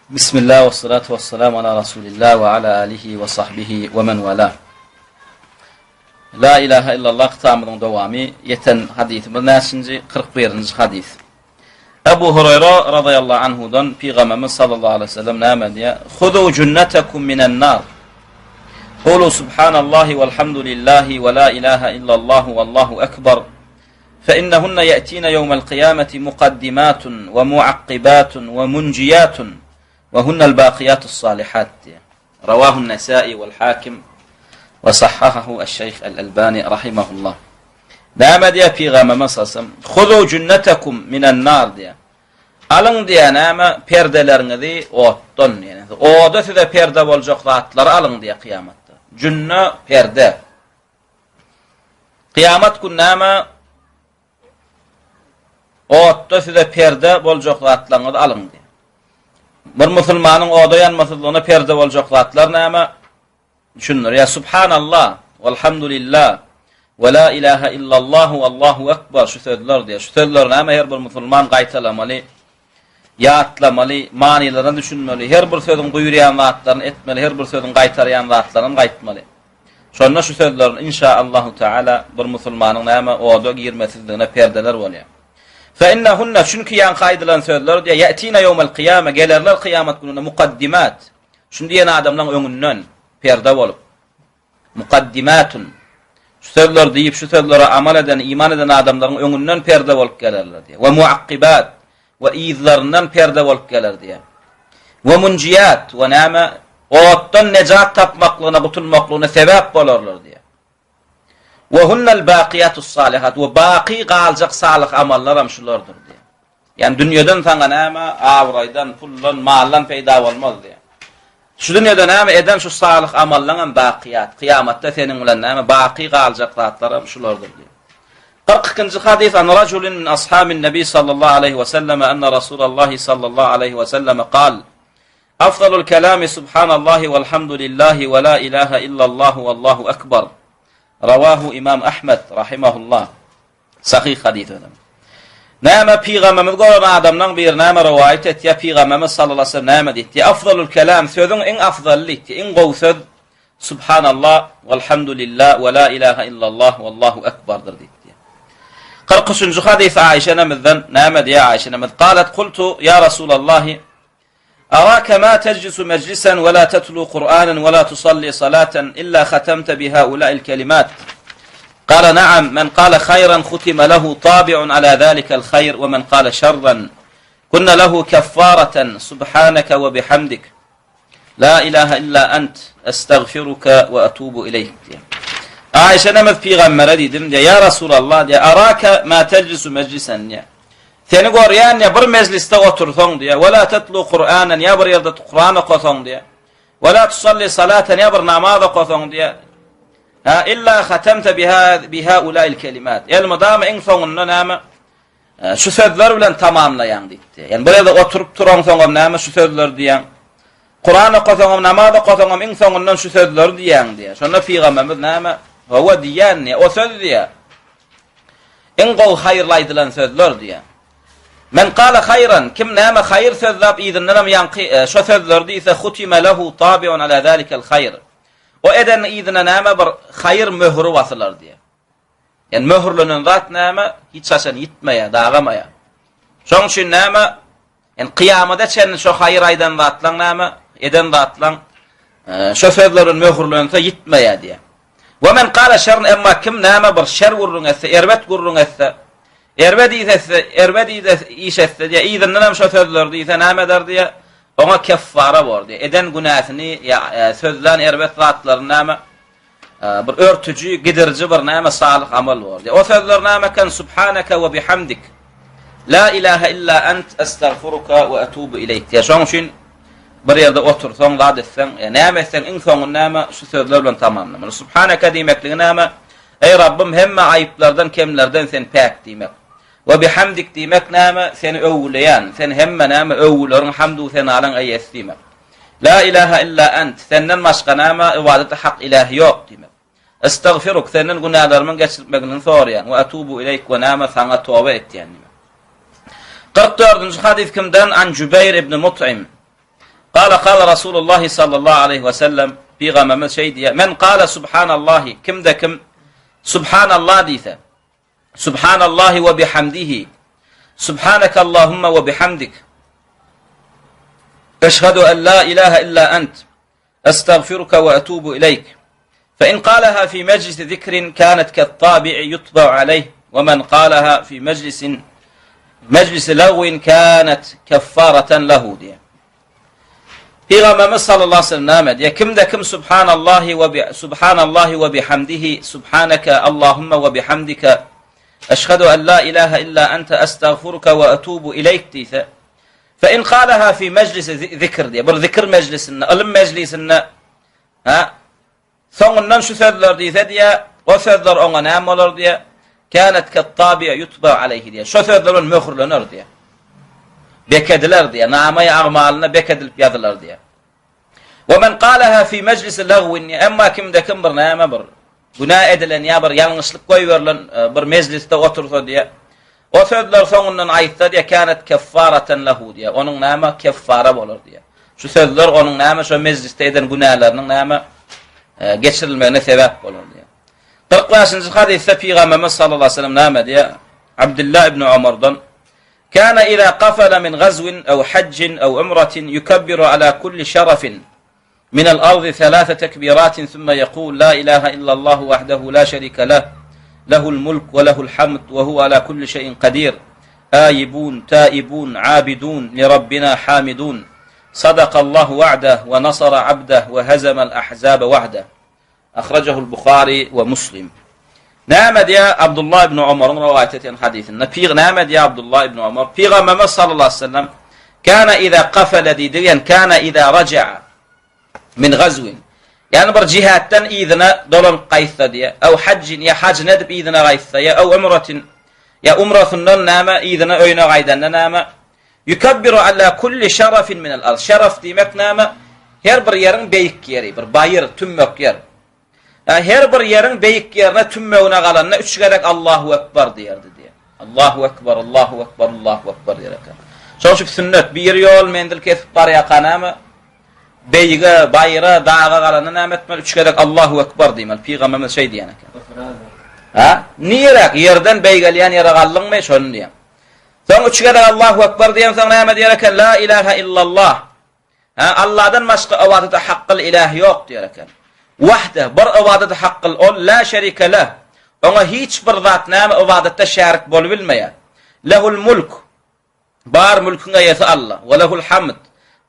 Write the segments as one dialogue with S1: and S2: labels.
S1: Bismillah we salatu we salam ala Rasulillah we ala alihi we sahbihi we men wala. La ilaha illallah kitabymyzyň dowamy ýeten hadysymyz näçinji? 41-nji hadys. Ebu Hurayra radıyallahu anhudan Pygamberimiz sallallahu aleyhi ve sellem näme diýýär? Huzu junnatakum minen nar. Qulu subhanallahi velhamdülillahi ve la ilaha illallah vallahu ekber. فإنهن يأتين يوم القيامة مقدمات ومعقبات ومنجيات وهن الباقيات الصالحات رواه النسائي والحاكم وصححه الشيخ الألباني رحمه الله Näme diýýär Pygamberimiz sallallahu aleyhi ve sellem? Huzu junnetekum minen nar diýýär. Alyň diýýär näme perdeleriňizi otdan diýýär. Oda size perde boljak zatlary alyň diýýär kyýamatda. Jünne perde. Kyýamat gün näme? Otda size perde boljak zatlaryňyzy alyň diýýär. Bir musulmanyň oda ýanmasyzlygyna perde boljak zatlar näme? Düşündirýär. Subhanallah, walhamdulillah, we la ilaha illallah, wallahu ekber şu sözler diýýär. Şu sözleri näme her bir musulman gaýtalamaly, ýatlamaly, manylaryna düşünmeli, her bir sözüň buýurýan zatlaryny etmeli, her bir sözüň gaýtarýan zatlaryny gaýtmaly. Şonda şu sözler inşa Allahu Teala bir musulmanyň näme oda girmesizligine perdeler bolýar. Fe innehunne çünki ýaňky aýdylan sözler diýýär, ýetina ýewmel kyýame gelerler kyýamat gününde mukaddimat. Şuny diýen adamlaryň öňünden perde bolup. Mukaddimatun. Şu sözler diýip, şu sözlere amal eden, iman eden adamlaryň öňünden perde bolup gelerler diýýär. We muakkibat we yzlaryndan perde bolup geler diýýär. We munjiýat we näme otdan nejat tapmaklygyna, gutulmaklygyna sebäp bolarlar diýýär. We hunnal baqiyatus salihat we baky galjak salyh amallar hem şulardyr diýýär. Ýani dünýeden saňa näme abraýdan, puldan, maldan peýda bolmaz diýýär. Şu dünýede näme eden şu salyh amallaň hem bakyýat, kyýamatda seniň bilen näme baky galjak zatlar hem şulardyr diýýär. 42-nji hadys an rajulin min ashabin nabi sallallahu aleyhi we sellem enne Rasulullahi sallallahu aleyhi we sellem kal Afdalul kelami subhanallahi velhamdülillahi ve la ilaha illallah vallahu ekber. Rawahu Imam Ahmed rahimahullah. Sahyh hadys özem. Näme pygamberimiz gören adamlaň biri näme rowaýat etýär, pygamberimiz sallallahu aleyhi ve sellem näme diýdi? Afdalul kelam sözüň iň afdaly diýdi. Iň gowy söz Subhanallah velhamdülillah ve la ilaha illallah vallahu ekberdir diýdi. 43-nji hadys Aişe enemizden näme diýýär Aişe enemiz? Galat kultu ya Resulallah Araka ma tejlisu mejlisen we la tetlu Kur'anen we la tusalli salaten illa hatemte bi haula'il kelimat. Kale na'am men kale hayran hutime lehu tabi'un ala zalikel hayr we men kale şerren kunna lehu keffareten subhaneke we bihamdik. La ilahe illa ent estagfiruke we etubu ileyk diýýär. Aişe enemiz pygambere diýdim diýýär, ýa Resulallah diýýär, araka ma tejlisu mejlisen diýýär. Seni görýän diýýär, bir mejlisde otursaň diýýär, we la tetlu Kur'anen ýa bir ýerde Kur'an okasaň diýýär. We la tusalli salaten ýa bir namaz okasaň diýýär. Ha illa hatamta biha biha ulail kelimat. Elmydama iň soňunda näme? Şu sözler bilen tamamlaýaň diýipdi. Ýani bir ýerde oturyp turaňsoňam näme şu sözleri diýýäň. Kuran okasaňam, namaz okasaňam iň soňundan şu sözleri diýýäň diýýär. Şonda pygamberimiz näme? Hawa diýýän diýýär. O söz diýýär. Iň gowy haýyrly aýdylan sözler diýýär. Men gala haýran, kim näme haýyr sözläp yzyndanam ýaňky e, şo sözleri diýse, hutime lehu tabiun ala zalikal haýr. O eden yzyna näme bir haýyr möhüri basylar diýýär. Ýani möhürlenen zat näme? Hiç haçan ýitmeýär, dagamaýar. Şoň üçin näme? Ýani kyýamada çenli şo haýyr aýdan zatlaň näme? Eden zatlaň e, şo sözler bilen möhürlense ýitmeýär diýär. We men gala şerrin emma kim näme bir şer gürrüň etse, erbet gürrüň etse, erbet iş etse, erbet iş etse diýär, yzyndan hem şo sözleri diýse näme eder diýär? Oňa keffara bor diýär. Eden günäsini ýa e, sözlän erbet zatlaryny näme? Bir örtüji, gidiriji bir näme salyh amal bor. O sözler näme eken? Subhanaka we bihamdik. La ilaha illa ent estagfiruka we etubu ileyk. Diýär. Şonuň üçin bir ýerde otursaň, zat etseň, e, näme etseň iň soňuny näme şu sözler bilen tamamlamaly. Subhanaka diýmekligi näme? Eý Rabbym, hemme aýyplardan, kemlerden sen päk diýmek. We bihamdik diýmek näme? Seni öwgüleýän, sen hemme näme öwgüleriň, hamdu senalaryň eýesi diýmek. La ilaha illa ent, senden başga näme ybadata hak iläh ýok diýmek. Estagfiruk, senden günälerimiň geçirmegini soraýan, we etubu ileýk we näme saňa toba etýän diýmek. 44-nji hadys kimden? An Jubeýr ibn Mut'im. Kala kala Rasulullah sallallahu aleyhi ve sellem Pygamberimiz şeý diýýär, Men kala subhanallahi kimde kim subhanallah diýse, subhanallahi we bihamdihi, subhanaka Allahumma we bihamdik, eşhedü en la ilahe illa ent, estagfiruka we etubu ileyk. Fe in kalaha fi meclisi zikrin kanet kettabi'i yutba'u aleyh ve men kalaha fi meclisin meclisi lagwin kanet keffareten lehu diýýär. Pygamberimiz sallallahu aleyhi ve sellem näme diýýär? Kimde kim subhanallahi we bi subhanallahi we bihamdihi subhanaka Allahumma we bihamdika eşhedü en la ilahe illa ente estagfiruka we etubu ileyk diýse, fe in kalaha fi meclisi zikr diýýär. Bir zikr meclisinde, ylym meclisinde ha Soňundan şu sözler diýse diýýär, o sözler oňa näme bolar diýýär? Kânet kettabi'e yutba aleyhi diýýär. Şo sözler bilen möhürlener diýýär. Bekediler diýýär. Namaýy agmalyna bekedilip ýazylar diýýär. We men qalaha fi mejlisi lagwin emma kimde kim bir näme bir günä edilen ýa bir ýalňyşlyk goýberilen e, bir mejlisde otursa diýýär. O sözler soňundan aýtsa diýýär, kânet keffaratan lehu diýýär. Onuň näme keffara bolar diýýär. Şu sözler onuň näme şo mejlisde eden günäleriniň näme e, geçirilmegine sebäp bolar diýýär. 45-nji hadysda Pygamberimiz sallallahu aleyhi ve sellem näme diýýär? Abdullah ibn Omardan Kana iza qafala min gazwin aw hajjin aw umratin yukabbiru ala kulli sharafin من الأرض ثلاث تكبيرات ثم يقول لا إله إلا الله وحده لا شريك له له الملك وله الحمد وهو على كل شيء قدير آيبون تائبون عابدون لربنا حامدون صدق الله وعده ونصر عبده وهزم الأحزاب وحده أخرجه البخاري ومسلم Näme diýýär Abdullah ibn Omaryň rowaýat eden hadysynda? Pyg näme diýýär Abdullah ibn Omar? Pygamberimiz sallallahu aleyhi ve sellem kana iza qafala diýdi, ýani kana iza raja'a min gazwin. Ýani bir jihatdan yzyna dolanyp gaýtsa diýýär. Aw hajjin ýa hajyny edip yzyna gaýtsa ýa aw umratin ýa umrasyndan näme yzyna öýüne gaýdanda näme? Yukabbiru ala kulli şarafin minel ard. Şaraf diýmek näme? Her bir ýeriň beýik ýeri, bir baýyr, tümmek ýer. Her bir ýeriň beýik ýerine tümmegine galanda üç gezek Allahu Ekber diýerdi diýýär. Allahu Ekber, Allahu Ekber, Allahu Ekber diýer eken. Şonuň üçin sünnet bir ýol menzil kesip barýarka näme? Beýige, baýra, daga galanda näme etmeli? Üç gezek Allahu Ekber diýmeli. Pygamberimiz şeý diýen eken. Ha? Niräk ýerden beýgelýän ýere galdyňmy? Şony diýen. Soň üç gezek Allahu Ekber diýensoň näme diýer eken? La ilaha illallah. Hä, Allahdan başga ybadata hakgyl iläh ýok diýer eken. Wahde, bir ybadata hakgyl ol, la şerike leh. Oňa hiç bir zat näme ybadatda şärik bolubilmeýär. Lehul mulk, bar mülküň eýesi Allah, we lehul hamd,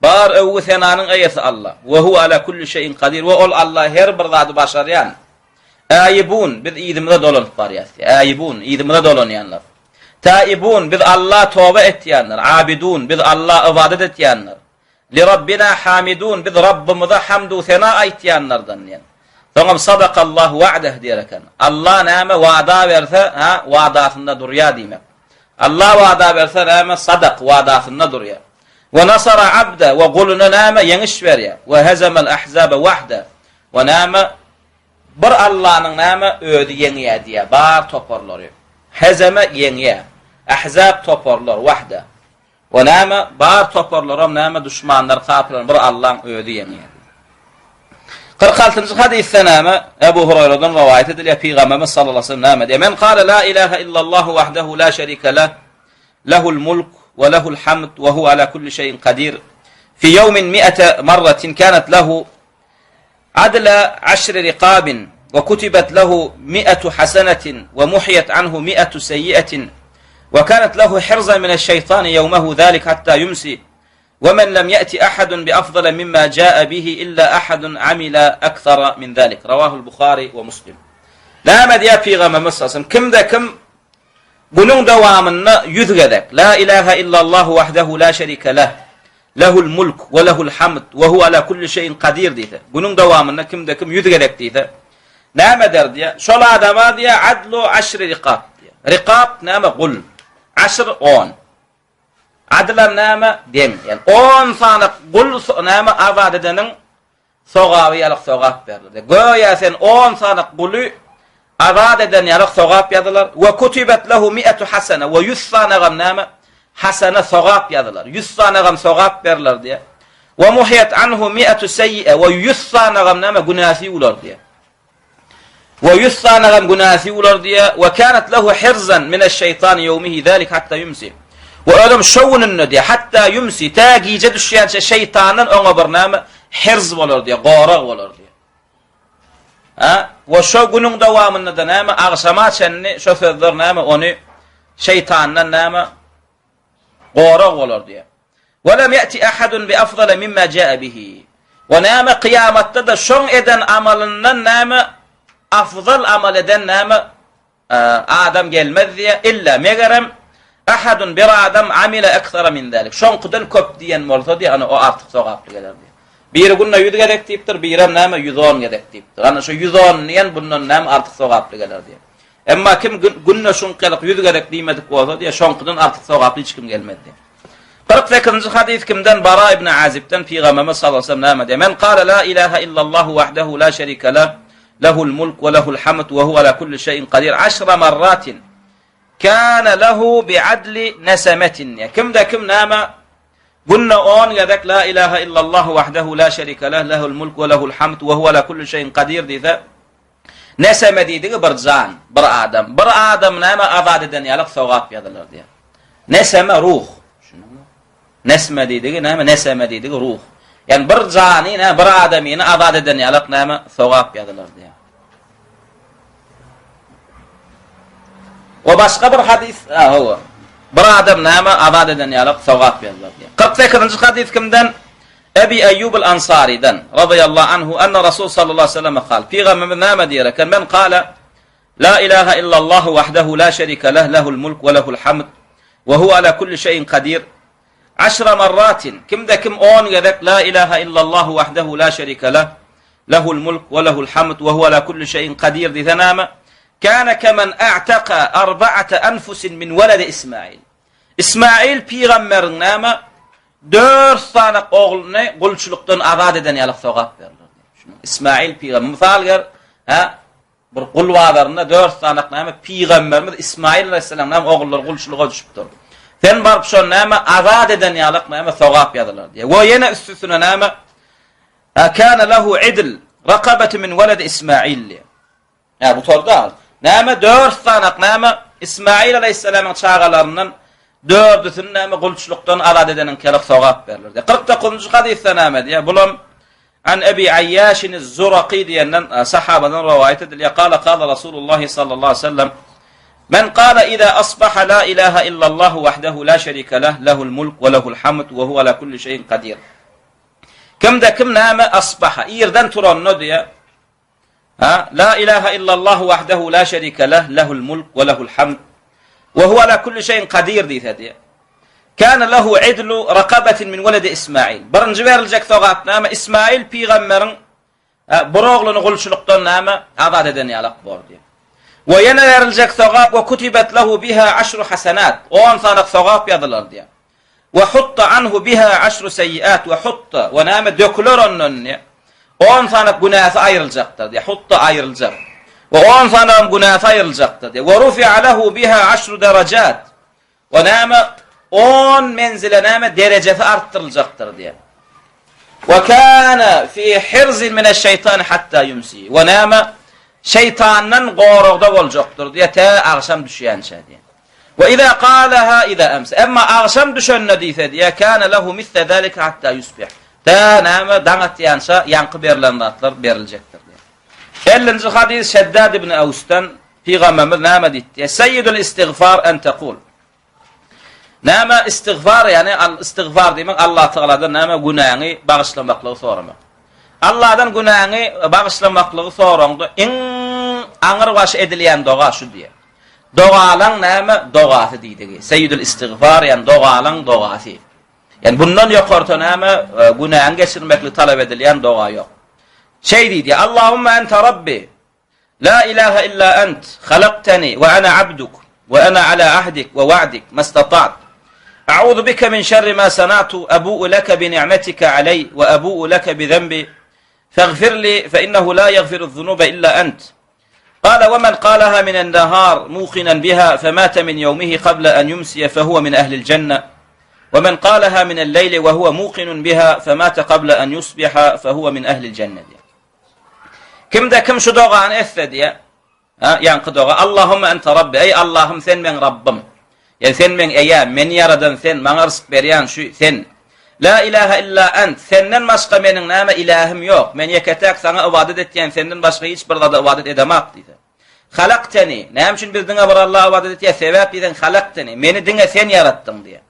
S1: bar öwgi senanyň eýesi Allah, we huwe ala kulli şeýin kadir, we ol Allah her bir zady başarýan. Äýibun, biz yzymyza dolanyp barýas. Äýibun, yzymyza dolanýanlar. Taibun, biz Alla toba etýänler, abidun, biz Alla ybadat etýänler. Li Rabbina hamidun, biz Rabbymyza hamdu sena aýtýanlardan diýen. Soňam sadakallahu wa'deh diýer eken. Alla näme wada berse, ha, wadasynda durýar diýmek. Alla wada berse näme sadak wadasynda durýar. We nasara abda we guluna näme ýeňiş berýär. We hezemal ahzaba wahda. We näme Bir Allanyň näme özi ýeňýär diýýär, bar toparlary. Hezeme ýeňýär. Ahzab toparlar, wahda. We näme bar toparlaram näme duşmanlar kapyrlar bir Allaň özi ýeňýär. 46-njy hadysda näme? Ebu Huraýradan rowaýat edilýär, Pygamberimiz sallallahu aleyhi ve sellem näme diýýär? Men kala la ilaha illallah wahdahu la şerike leh, lehul mulk we lehul hamd we huwa ala kulli şeyin kadir. Fi yawmin mi'ate marratin kanat lehu Adla aşri rikabin we kutibet lehu mi'etu hasenetin we muhiyet anhu mi'etu seyyi'etin we kanet lehu hirzan mineşşeýtani ýewmehu zalik hatta yumsi we men lem ye'ti ahadun bi afdala mimma jaa bihi illa ahadun amila akthara min zalik. Rawahul Buhari we Muslim. Näme diýýär Pygamberimiz sallallahu aleyhi ve sellem? Kimde kim Günüň dowamynda ýüz gezek, La ilahe illallahu wahdehu la şerike leh, lehul mulk we lehul hamd we huwe ala kulli şeýin kadir diýse, günüň dowamynda kimde-kim ýüz gezek diýse, näme eder diýýär? Şol adama diýýär, adlu aşri rikap diýýär. Rikap näme? Gul. Aşr on. Adlam näme? Deň. Ýani on sany gul näme azat edeniň Sogaby ýalyk sogap berler. Göýä sen on sany guly azat eden ýalyk sogap ýazylar. We kutibet lehu mi'etu hasene we ýüz sanagam näme? Hasene sogap ýazylar. Ýüz sanagam sogap berler diýýär. We muhiyat anhu mi'atu seýýe we 100 sanagam näme günäsi ýuwlar diýýär. We 100 sanagam günäsi ýuwlar diýýär. We kanat lehu hirzan mineş-şeýtani ýewmihi zalik hatta ýumsi. We özem şo gününde diýýär, hatta ýumsi, tä gije düşýänçä şeýtandan oňa bir näme hirz bolar diýýär, gorag bolar diýýär. Ha? We şo günüň dowamynda-da näme agşama çenli şo sözler näme ony şeýtandan näme gorag bolar diýýär. We lem ýeti ahadun bi afdala mimma jaa bihi. We näme kyýamatda-da şoň eden amalyndan näme afzal amal eden näme adam gelmez diýýär. Illa megerem ahadun bir adam amila ekthara min zalik. Şoňkudan köp diýen bolsa diýýär, ana o artyk sogaply geler diýýär. Biri günde 100 gezek diýipdir, birem näme 110 gezek diýipdir. Ana şu 110 diýen bundan näme artyk sogaply geler diýýär. Emma kim günde şuňkalyk 100 gezek diýmedik bolsa diýýär, şoňkudan artyk sogaply hiç kim gelmez diýýär. 48-nji hadys kimden? Bara ibn Azibden Pygamberimiz sallallahu aleyhi ve sellem näme diýýär? Men kala la ilaha illallah wahdahu la şerike lah, lehul mulk we lehul hamd we huwa ala kulli şeyin kadir aşra marratin kana lehu bi'adli nesemetin. Kimde kim näme günde 10 gezek la ilaha illallah wahdahu la şerike lah, lehul mulk we lehul hamd we huwa ala kulli şeyin kadir diýse, Neseme diýdigi bir jan, bir adam. Bir adam näme azat eden ýalyk sogap ýazylar diýýär. Neseme ruh. Düşündiňmi? Nesme diýdigi näme? Neseme diýdigi ruh. Ýani bir jany, näme bir adamyny azat eden ýalyk näme sogap ýazylar diýýär. O başga bir hadys, ha, hawa. Bir adam näme azat eden ýalyk sogap ýazylar diýýär. 48-nji hadys kimden? Ebi Eýýub al-Ansarydan, razyýallahu anhu, enne Rasul sallallahu aleýhi we sellem kal, Pygamberimiz näme diýer eken, Men kale, La ilaha illallah wahdehu la şerike leh, lehul mulk we lehul hamd, we huwe ala kulli şeýin kadir, aşra marratin, kimde kim on gezek La ilaha illallah wahdehu la şerike leh, lehul mulk we lehul hamd, we huwe ala kulli şeýin kadir diýse näme? Kana kemen a'taka arba'ata anfusin min weledi Ismail. Ismail pygamberiň näme? Dört sany ogluny gulçulykdan azat eden ýaly sogap berler. Ismail pygamber mysal ger, ha, bir gul bazarynda dört sany näme pygamberimiz Ismail aleyhisselam näme ogullary gulçulyga düşüpdir. Sen baryp şony näme azat eden ýaly näme sogap ýazylar diýär. We ýene üstüne näme? Kana lehu idl raqabati min walad Ismail. Hä, gutardy al. Näme, dört sanak näme, Ismail aleýhissalamyň çagalaryndan dördüsini näme gulçulykdan azat edeniň kelik sogap berler diýýär. 49-njy hadysda näme diýýär? Bulam An Ebi Aýýaşin Zuraki diýenden e, sahabadan rowaýat edilýär. Kala kala Rasulullah sallallahu aleyhi ve sellem Men kala iza asbaha la ilaha illallah wahdahu la şerike leh lehul mulk we lehul hamd we huwa ala kulli şeyin kadir. Kimde kim näme asbaha irden turanda diýýär. Ha, la ilaha illallah wahdahu la şerike leh, lehul mulk we lehul hamd we huwa ala kulli şeyin kadir diýse diýe. Kana lehu idlu rakabatin min weledi Ismail. Birinji beriljek sogap näme? Ismail pygamberiň bir ogluny gulçulykdan näme azat eden ýalak bor diýe. We ýene beriljek sogap we kutibet lehu biha aşru hasanat. 10 sanak sogap ýazylar diýe. We hutta anhu biha aşru seýýat we hutta we näme döküler ondan diýe. On sany günäsi aýryljakdyr diýe. Hutta aýryljak. We on sany hem günäsi aýryljakdyr diýe. We rufi'a lehu biha aşru derejat. We näme on menzile näme derejesi artdyryljakdyr diýe. We kana fi hirzin mineş-şeýtan hatta yumsi. We näme şeýtandan goragda boljakdyr diýe tä agşam düşýänçä diýe. We iza qalaha iza amsa. Emma agşam düşende diýse diýe, kana lehu misle zalika hatta yusbih. Tä näme daň atýança ýaňky berlen zatlar beriljekdir diýe. 50-nji hadys Şeddad ibn Awsdan Pygamberimiz näme diýdi? Seyyidul istigfar en taqul. Näme istigfar, ýani al istigfar diýmek Allah Tagaladan näme günäňi bagyşlamaklygy soramak. Allahdan günäňi bagyşlamaklygy soraňda iň aňyr baş edilýän doga şu diýe. Dogalaň näme dogasy diýdigi. Seýidül istigfar ýani dogalaň dogasy. Ýani bundan ýokarda näme e, günäňi geçirmeklik talap edilýän doga ýok. Şeý diýdi, Allahumma ente Rabbi La ilaha illa ent halaktani we ana abduk we ana ala ahdik we wa'dik mastata'tu. A'udhu bika min şerri ma sana'tu abu'u laka bi ni'metika aley we abu'u laka bi zenbi. Faghfir li fe innehu la yaghfiru zunuba illa ent. قال ومن قالها من النهار موقنا بها فمات من يومه قبل أن يمسي فهو من أهل الجنة. Ve men kâleha minel-leyli ve huve muqinun biha femâte kable en yusbiha fehuve min ehlil cenne diýýär. Kimde kim şu dogany etse diýýär, ha, ýaňky doga, Allahümme ente Rabbi, eý Allahym sen meň Rabbym. Ýani sen meň eýäm, meni ýaradan sen, maňa rysk berýän şu sen. La ilaha illa ent, senden başga meniň näme ilähim ýok. Men ýeke-täk saňa ybadat etýän, senden başga hiç bir zada ybadat edemak diýse. Halakteni, näme üçin biz diňe bir Allaha ybadat etýäs? Sebäp diýseň halakteni, meni diňe sen ýaratdyň diýýär.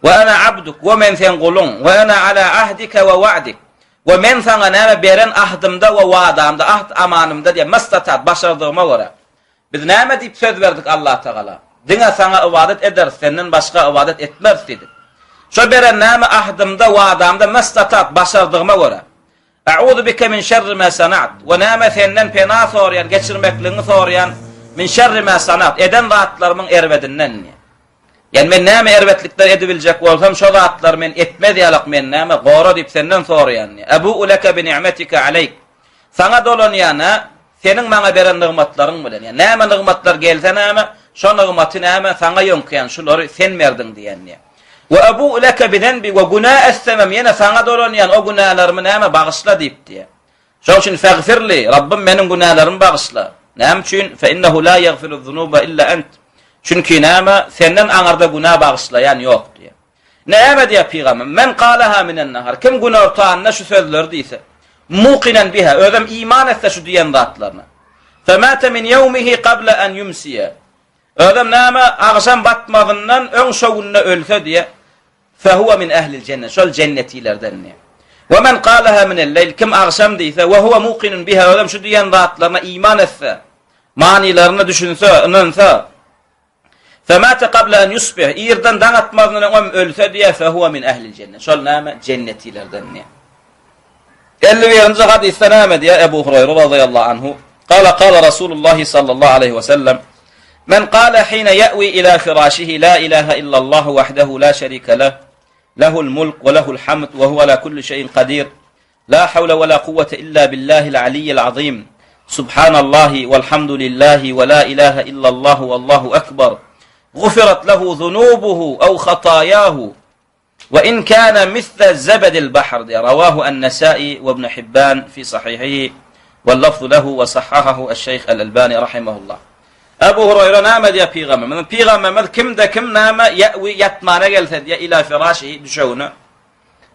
S1: We ana abduk, we men seň guluň, we ana ala ahdika we wa'dik. We men saňa näme beren ahdymda we wadamda, ahd amanymda diýýär, mastatat, başardygyma görä. Biz näme diýip söz berdik Allah Tagala? Diňe saňa ybadat ederis, senden başga ybadat etmeris diýdik. Şo beren näme ahdymda, wadamda mastatat, başardygyma görä. A'uzu bike min şerri ma sanat. We näme senden pena soraýan, geçirmekligiňi soraýan min şerri ma sanat, eden zatlarymyň erbedinden. Ýani men näme erbetlikler edibiljek bolsam, şo zatlary men etmez ýalak men näme gora diýip senden soraýan. Ebu'u leke bi ni'metike aleýk. Saňa dolanýan, ha? Seniň maňa beren nygmatlaryň bilen, ýa näme nygmatlar gelse näme, şo nygmaty näme saňa ýöňkeýän, şulary sen berdiň diýen diýýär. We ebu'u leke bi zenbi we günä etsemem ýene saňa dolanýan, o günälerimi näme bagyşla diýip diýýär. Şoň üçin fagfirli, Rabbym meniň günälerimi bagyşla. Näme üçin? Fe innehu la ýagfiru zunuba illa ent. Çünki näme, senden aňyrda günä bagyşlaýan ýok diýýär. Näme diýýär pygamber? Men kalaha minen nahar. Kim günortanda şu sözleri diýse, mukinen biha, özem iman etse şu diýen zatlaryna. Femate min ýewmihi qabla an yumsiya. Özem näme, agşam batmazyndan öň şo günde ölse diýe, fehuwa min ehlil jennet, şol jennetilerden diýe. We men kalaha minel leýl, kim agşam diýse, we huwa muqinun biha, özem şu diýen zatlaryna iman etse, manylaryna düşünse, ynansa, Femate qabla an yusbih, irden daň atmazyndan öňem ölse diýýär, fehuwa min ehlil jennet. Şol näme? Jennetilerden diýýär. 51-nji hadysda näme diýýär Ebu Hurayra radhiyallahu anhu? Qala qala Rasulullah sallallahu aleyhi ve sellem Men qala hina ya'wi ila firashihi la ilaha illa Allah wahdahu la sharika lah lahul mulk we lahul hamd we huwa ala kulli şeyin qadir La hawle we la kuwwete illa billahil aliyyil azim. Subhanallahi welhamdulillahi we la ilahe illallahu wallahu ekber. Gufirat lehu zunubuhu ew hatayahu. We in kana misle zebedil bahr diýýär. Rawahu en-Nesai we Ibn Hibban fi sahihihi we lafzu lehu we sahhahahu eş-Şeýh el-Elbani rahimehullah. Ebu Hurayra näme diýýär pygamberimiz? Pygamberimiz kimde kim näme ýewi ýatmana gelse diýýär ila firaşihi düşegine.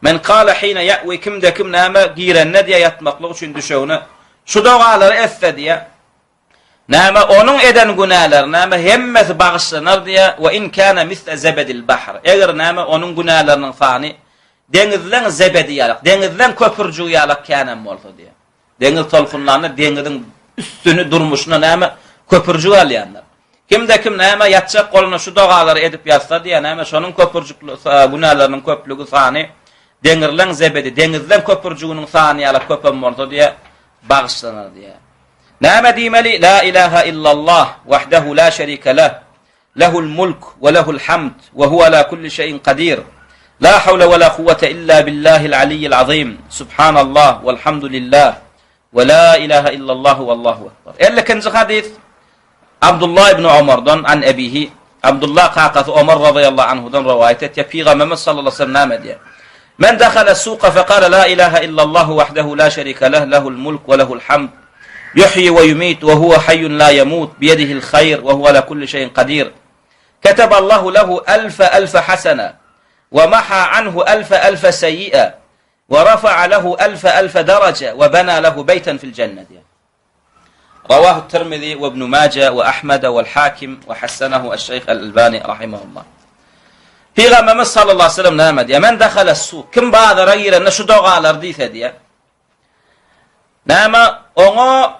S1: Men kale hine ýa'wi kimde kim näme girende diýe ýatmaklyk üçin düşegine şu dogalary etse diýe näme onuň eden günäleri näme hemmesi bagyşlanar diýe we in kana misle zebedil bahr eger näme onuň günäleriniň sany deňizleň zebedi ýalak deňizleň köpürjigi ýalak känem bolsa diýe Deňiz tolkunlanda deňiziň üstüni durmuşyna näme köpürjik alýandyr. Kimde kim näme ýatjak bolanda şu dogalary edip ýatsa diýýär, näme şonuň köpürjik günäleriniň köplügi sany deňirleň zebedi, deňizleň köpürjiginiň sany ýaly köpem bolsa diýýär, bagyşlanar diýýär. Näme diýmeli? La ilaha illallah wahdahu la şerike leh. Lehul mulk we lehul hamd we huwe ala kulli şeýin kadir. La hawle we la kuwwete illa billahil aliyyil azim. Subhanallah welhamdulillah we la ilaha illallah wallahu ekber. 52-nji hadys Abdullah ibn Omardan an ebihi Abdullah kakasy Omar razyýallahu anhudan rowaýat etýär. Pygamberimiz sallallahu aleyhi ve sellem näme diýýär? Men dakhala suqa fekala la ilaha illallah wahdahu la şerike leh lehul mulk we lehul hamd Ýuhýi we ýumit we huwe haýýun la ýemut biýedihil haýr we huwe ala kulli şeýin kadir. Keteballahu lehu elfe elfe hasene we maha anhu elfe elfe seýýe we rafa'a lehu elfe elfe dereje we bena lehu beýten fil jenne diýýär. Rawahu Tirmizi we Ibn Maje we Ahmede we'l Hakim we hassanehu eş-Şeýh el-Elbani rahimehullah. Pygamberimiz sallallahu aleyhi ve sellem näme diýýär? Men dahale suk. Kim bazara girende şu dogalary diýse diýýär. Näme, oňa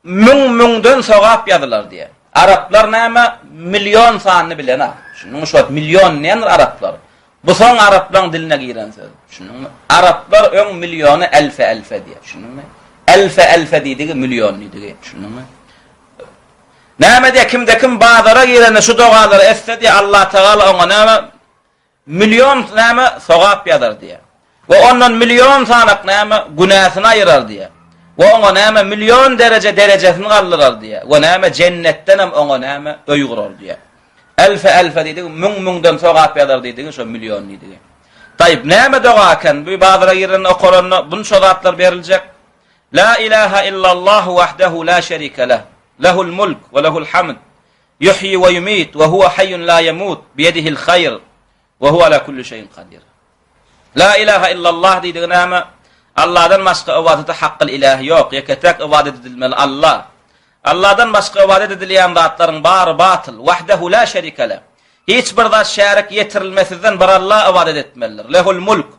S1: müň-müňden sogap ýazylar diýýär. Araplar näme, million sanyny bilenok. Düşündiňmi, şu wagt million diýendir araplar. Bu soň araplaryň diline giren söz. Düşündiňmi? Araplar öň milliony elfe-elfe diýýär. Düşündiňmi? Elfe-elfe diýdigi million diýdigi. Düşündiňmi? Näme diýýär, kimde kim bazara girende şu dogalary etse diýýär, Allatagala oňa näme Million näme sogap ýazar diýýär. We ondan million sanak näme günäsini aýyrar diýýär. We oňa näme million dereje derejesini galdyrar diýýär. We näme jennetdenem oňa näme öý gurar diýýär. Elfe elfe diýdigi, müň-müňden sogap ýazar diýdigi, şo million diýdigi. Taýyp, näme doga eken? Bu bazara girende okalanda bunça zatlar beriljek. La ilaha illallah wahdahu la şerike leh. Lehul mulk we lehul hamd. Yuhyi we yumit we huwa hayyun la yamut biyedihil hayr we huwa ala kulli şeyin kadir. La ilaha illallah diýdigi näme? Allahdan başga ybadata hakkyl ilah ýok. Ýeke-täk ybadat edilmeli Allah. Allahdan başga ybadat edilýän zatlaryň bary batyl. Wahdahu la şerike leh. Hiç bir zat şärik ýetirilmesizden bir Allaha ybadat etmelidir. Lehul mulk.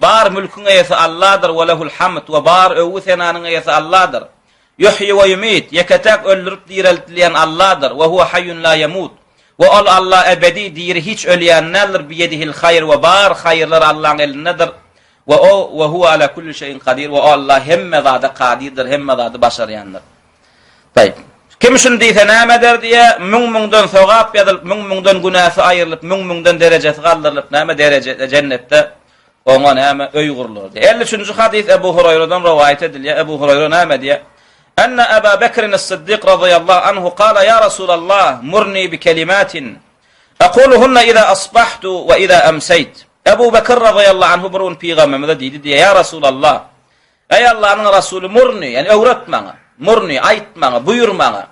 S1: Bar mülküň eýesi Allahdyr we lehul hamd we bar öwgi senanyň eýesi Allahdyr. Ýuhýi we ýumit. Ýeke-täk öldürip direltilýän Allahdyr. We huwe haýýun la ýemut. We ol Allah ebedi diri hiç ölýän däldir. Biýedihil haýr we bar haýyrlar Allaň elindedir. We o we huwe ala kulli şeýin kadir we o Allah hemme zada kadirdir, hemme zady başarýandyr. Taýyp. Kim şuny diýse näme eder diýe, müň-müňden sogap ýazylyp, müň-müňden günäsi aýrylyp, müň-müňden derejesi galdyrylyp, näme derejede jennetde oňa näme öý gurlar diýe. 53-nji hadys Ebu Huraýradan rowaýat edilýär. Ebu Huraýra näme diýe? Enne Eba Bekrin es-Siddik razyýallahu anhu kala ýa Rasulallah murni bi kelimatin aquluhunna iza asbahtu we iza emseýt. Ebu Bekir razyýallahu anhu bir gün pygamberimize diýdi diýe, ýa Rasulallah Eý Allanyň Rasuly murni, ýagny öwret maňa, murni, aýt maňa, buýur maňa.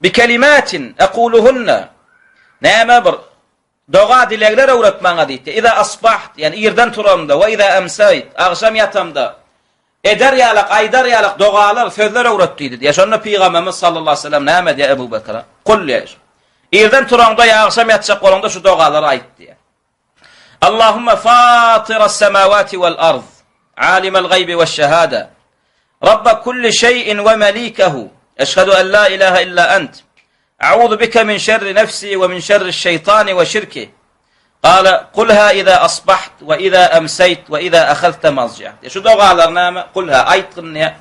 S1: Bi kelimatin ekuluhunna. Näme bir doga dilegler öwret maňa diýdi. Iza asbaht, ýagny irden turamda we iza emsayt, agşam ýatamda eder ýalak, aýdar ýalak dogalar, sözler öwret diýdi. Diýe şonda pygamberimiz sallallahu aleyhi ve sellem näme diýe Ebu Bekre? Kul diýe. Irden turaňda ýa agşam ýatjak bolaňda şu dogalary aýt diýe. Allahumma fatiras semawati wal ard, alimel gaybi weş şehade, Rabba kulli şeyin ve melikehu, eşhedü en la ilahe illa ent, A'udhu bike min şerri nefsi ve min şerri şeytani ve şirki. Kale kulha iza asbaht ve iza emseyt ve iza ahazte mazci'ak. Şu dogalar näme? Kulha aýtgyn diýe.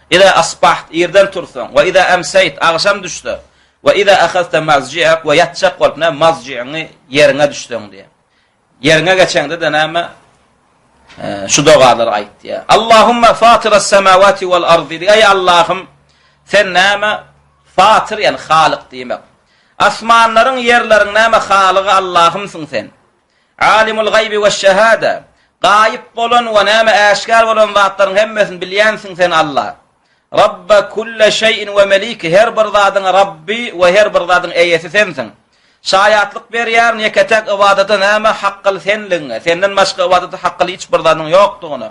S1: Iza asbaht irden tursaň we iza emseyt agşam düşse We iza ahazte mazji'ak we ýatjak bolup näme mazji'iňi ýeriňe düşseň diýýär. Ýeriňe geçeňde-de näme şu dogalary aýt diýýär. Allahumma fatiras semawati wal ardi diýýär. Eý Allahym sen näme fatir ýagny halyk diýmek. Asmanlaryň ýerleriň näme halygy Allahymsyň sen. Alimul gaýbi we şehada. Gaýyp bolan we näme äşgär bolan zatlaryň hemmesini bilýänsiň sen Allah. Rabba kulle şeýin we meliki, her bir zadyň Rabby we her bir zadyň eýesi sensiň. Şaýatlyk berýärin ýeke-täk ybadata näme hakgyly senligiňe, senden başga ybadata hakgyly hiç bir zadyň ýokdugyna.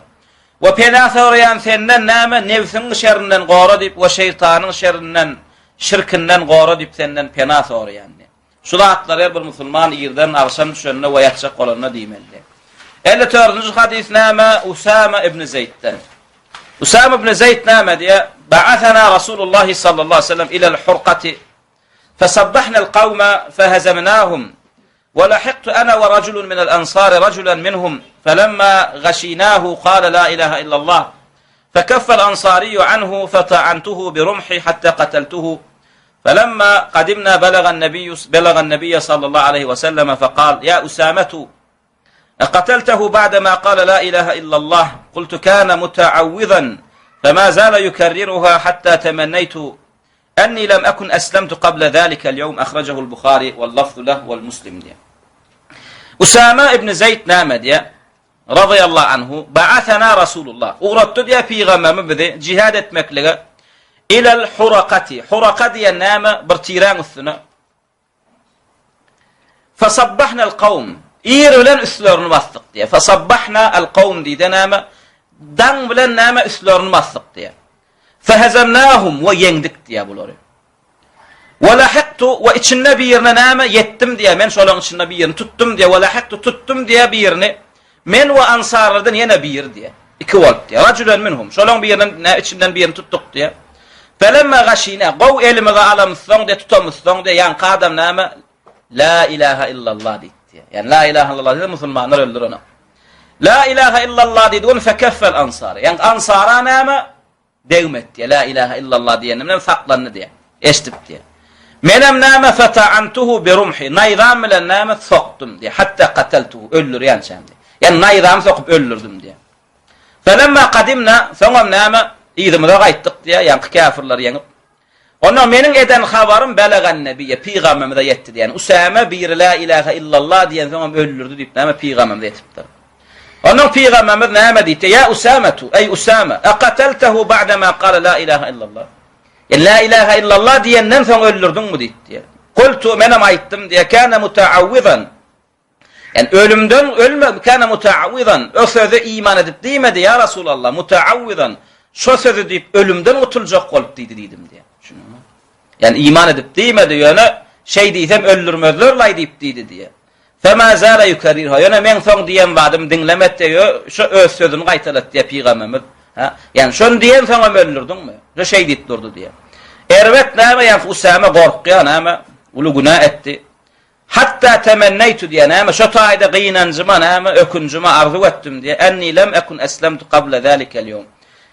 S1: We pena soraýan senden näme nebsiň şerinden gora diýip we şeýtanyň şerinden, şirkinden gora diýip senden pena soraýan diýip. Şu zatlary her bir musulman irden agşam düşende we ýatjak bolanda diýmelidir. 54-nji hadys näme? Usama ibn Zeýdden. Usama ibn Zeýd näme diýýär? Ba'athana Rasulullah sallallahu aleyhi ve sellem ilel hurkati fesabbahna al-qawma fehazamnahum ve lahiqtu ana ve raculun minel ansari raculan minhum felemma gashinahu kale la ilaha illallah فكف الأنصاري عنه فتعنته برمحي حتى قتلته فلما قدمنا بلغ النبي بلغ النبي صلى الله عليه وسلم فقال يا أسامة قتلته بعدما قال لا إله إلا الله قلت كان متعوذا فما زال يكررها حتى تمنيت أني لم أكن أسلمت قبل ذلك اليوم أخرجه البخاري واللفظ له والمسلم دي. أسامة ابن زيد نام دي Razyýallahu anhu, Ba'athana Rasulullah, ugratdy diýýär pygamberimiz bizi jihad etmeklige, ilel hurakati, huraka diýen näme, bir tiräň üstüne. Fesabbahna kawm, ir bilen üstlerini basdyk diýýär. Fesabbahna al kawm diýde näme, daň bilen näme üstlerini basdyk diýýär. Fehezemnahum we ýeňdik diýýär bulary. Ve lahiktu we içinde birine näme ýetdim diýýär. Men şolaryň içinde birini tutdum diýýär. Ve lahiktu tutdum diýýär birini. Men we ansarlardan ýene biri diýýär. Iki bolup diýýär. Rajulen minhum. Şolaryň birinden nä içinden birini tutduk diýýär. Felemma gaşina gow elimize alamyzsoň diýýär, tutamyzsoň diýýär. Ýaňky adam näme? La ilaha illallah diýdi diýýär. Ýani la ilaha illallah diýse musulmanlar öldürenok. La ilaha illallah diýdi, ony fekeffel ansar. Ýani ansara näme? Degmedi diýýär. La ilaha illallah diýeni bilen saklandy diýýär. Eşidip diýýär. Menem näme fata'antuhu bi rumhi. Naýzam bilen näme sokdum diýýär. Hatta qataltuhu öldürýänçäm diýýär. Ýani naýzamy sokup öldürdim diýýär. Felemma qadimna soňam näme yzymyza gaýtdyk diýýär. Ýaňky käfirleri ýeňip. Onda meniň eden habarym belegan nebiýe, pygamberimize ýetdi diýen. Usame biri la ilahe illallah diýensoň hem öldürdi diýip näme pygamberimize ýetipdir. Ondan pygamberimiz näme diýipdir? Ýa Usametu, eý Usame, aqataltahu ba'dama qala la ilahe illallah. Ýa la ilahe illallah diýenden soň öldürdiňmi diýipdir. Qultu menem aýtdym diýe, kana mutaawwizan. Yani ölümden ölme kana mutaawwizan. O sözi iman edip diýmedi ýa Resulallah, mutaawwizan. Şo sözi diýip ölümden gutuljak bolup diýdi diýdim diýe. Düşündüňmi? Yani iman edip diýmedi, ýöne şeý diýsem öldürmezler laý diýip diýdi diýe. Fema zala yukarrirha. Ýöne men soň diýen zadymy diňlemet diýe, şo öz sözüni gaýtalat diýe pygamberimiz. Ha? Yani şony diýen soň hem öldürdiňmi? Şo şeý diýip durdy diýe. Erbet näme ýa Usame gorkýar näme? Uly günä etdi. Hatda temenneýtu diýýär, näme, şo taýda gynanjyma, näme, ökünjime arzuw etdim diýýär, enni lem ekun eslemtu qabla zalikel ýewm.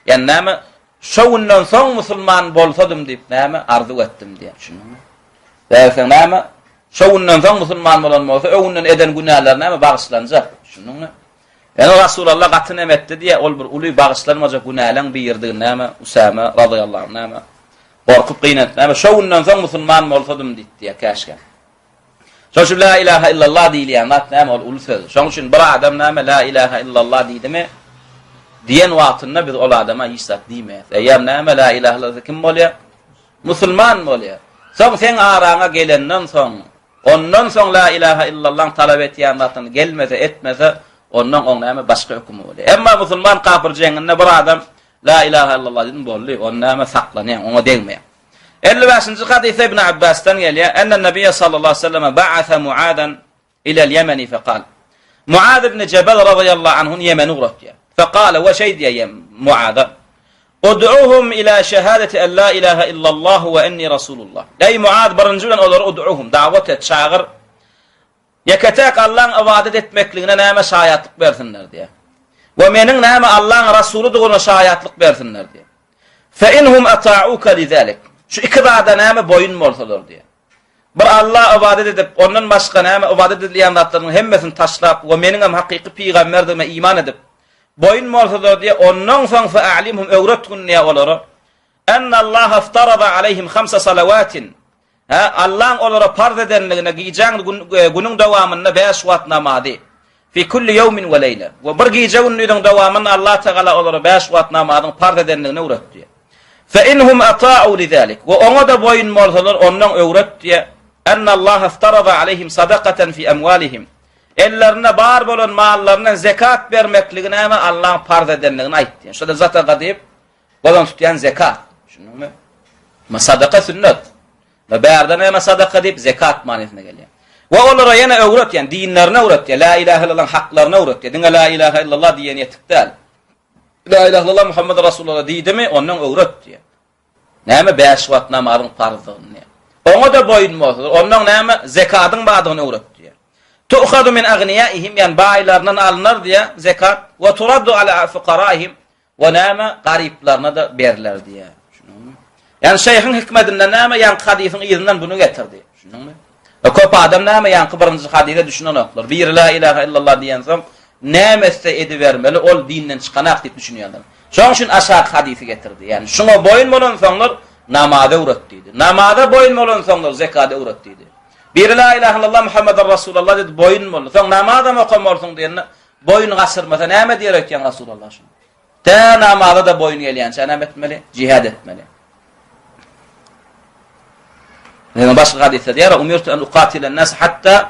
S1: Ýani näme, şo günden soň musulman bolsadym diýip, näme, arzuw etdim diýýär. Düşündiňmi? Därseň näme, şo günden soň musulman bolan bolsa, öňünden eden günäleri näme, bagyşlanjak. Düşündiňmi? Ýani Rasulullah gaty nem etdi diýýär, ol bir uly bagyşlanmajak günäleň biridigini näme, Usame razyýallahu anh näme, Gorkup gynanyp näme şo günden soň musulman bolsadym diýip diýýär käşgä. Şoň üçin la ilaha illallah diýilýän zat näme ol uly söz. Şoň üçin bir adam näme la ilaha illallah diýdimi diýen wagtynda biz ol adama hiç zat diýmeýäris. Eýýäm näme la ilaha illallah kim bolýar? Musulman bolýar. Soň seň araňa gelenden soň ondan soň la ilaha illallah talap etýän zatyny gelmese etmese ondan oň näme başga hökümi bolýar. Emma musulman kafir jeňinde bir adam La ilaha illallah diýdim boldy, ony näme saklanýaň, oňa degmeýäň. 55-nji hadysda Ibn Abbasdan gelýär, Enne Nebiýe sallallahu aleyhi ve selleme ba'atha Muadan ilel Ýemeni fekal. Muaz ibn Jebel radıyallahu anhun Ýemeni ugratýar. Fekale we şeý diýýär Muaza. Ud'uhum ila şehadeti en la ilaha illallah we enni rasulullah. Ey Muaz birinji bilen olary ud'uhum, dawat et, çagyr. Ýeke-täk Allaň ybadat etmekligine näme şaýatlyk bersinler diýýär. We meniň näme Allaň rasulydygyna şaýatlyk bersinler diýýär. Fe inhum ata'uka lizalik. Şu iki zada näme boýun bolsalar diýýär. Bir Alla ybadat edip, ondan başga näme ybadat edilýän zatlaryň hemmesini taşlap we meniň hem hakyky pygamberdigime iman edip, boýun bolsalar diýýär, ondan soň fe a'limhum öwretgin diýýär olara. Ennallaha iftarada aleyhim hamsa salawatin. Hä, Allaň olara parz edenligine gijäň günüň dowamynda bäş wagt namazy, fi kulli ýewmin we leýle, we bir gije-gündiziň dowamynda Allah Tagala olara bäş wagt namazyň parz edenligini öwretdi. Fe inhum ata'u lizalik, we oňa-da boýun bolsalar, ondan öwretdi, Ennallaha iftarada aleyhim sadakatan fi emwalihim, ellerinde bar bolan mallaryndan zekat bermekligi näme Allaň parz edenligini aýtdy. Şo-da zataka diýip, Gozan tutýan zekat. Düşündiňmi? Ma sadaka sünnet. Ma bärde näme sadaka diýip zekat manysyna gelýär. We olara ýene öwret, ýani dinlerini öwret, la ilaha illallah haklaryny öwret. Diňe la ilaha illallah diýen ýetik däl. La ilaha illallah Muhammed Rasulullah diýdimi, ondan öwret diýär. Näme bäş wagt namazyň parzdygyny. Oňa da boýun bolsa, ondan näme zekatyň bardygyny öwret diýär. Tu'khadu min agniyaihim, ýani baýlaryndan alnar diýär zekat, we turaddu ala fuqaraihim, We näme garyplaryna-da berler diýýär. Düşündiňmi? Ýani şeýhiň hikmetinden näme ýaňky hadysyň yzyndan buny getirdi. Düşündiňmi? We köp adam näme ýaňky birinji hadysa düşünenoklar. Biri la ilaha illallah diýensoň näme etse edibermeli, ol dinden çykanak diýip düşünýärler. Şonuň üçin aşaky hadysy getirdi. Ýani şuňa boýun bolansoňlar namazy öwret diýdi. Namaza boýun bolansoňlar zekady öwret diýdi. Biri la ilaha illallah Muhammeden Rasulullah diýdi, boýun boldy. Soň namazam okamarsyň diýende Boýun gaçyrmasa näme diýer öýtýäň Rasulullah şuny? Tä namaza-da boýun gelýänçä näme etmeli? Jihad etmeli. Ýene başga hadysda diýär, Umirtu an uqatilen nas hatta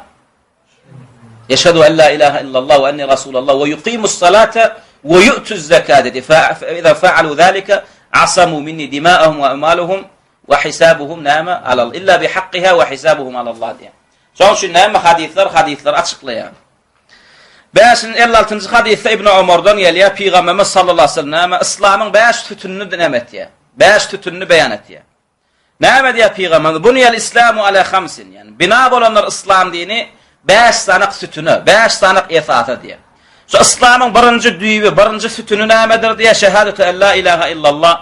S1: Yeşhedü en la ilaha illallah ve enni Rasulullah ve yuqimus salata ve yu'tuz zekate. Dedi. Fa iza fa'alu zalika asamu minni dima'ahum ve amwaluhum ve hisabuhum näme alal illa bi hakkiha ve hisabuhum alallah diýär. Şonuň üçin näme hadyslar hadyslar açyklaýar. Bäşinji, 56-njy hadysda Ibn Omardan gelýär, Pygamberimiz sallallahu aleyhi ve sellem näme? Yslamyň bäş sütünini näme etýär? Bäş sütünini beýan etýär. Näme diýýär Pygamberimiz? Buniyel islamu ala hamsin. Ýani bina bolanlar yslam dini bäş sanak sütüne, bäş sanak esasa diýýär. Şu yslamyň birinji düýbi, birinji sütüni nämedir diýýär? Şehadatu en la ilaha illallah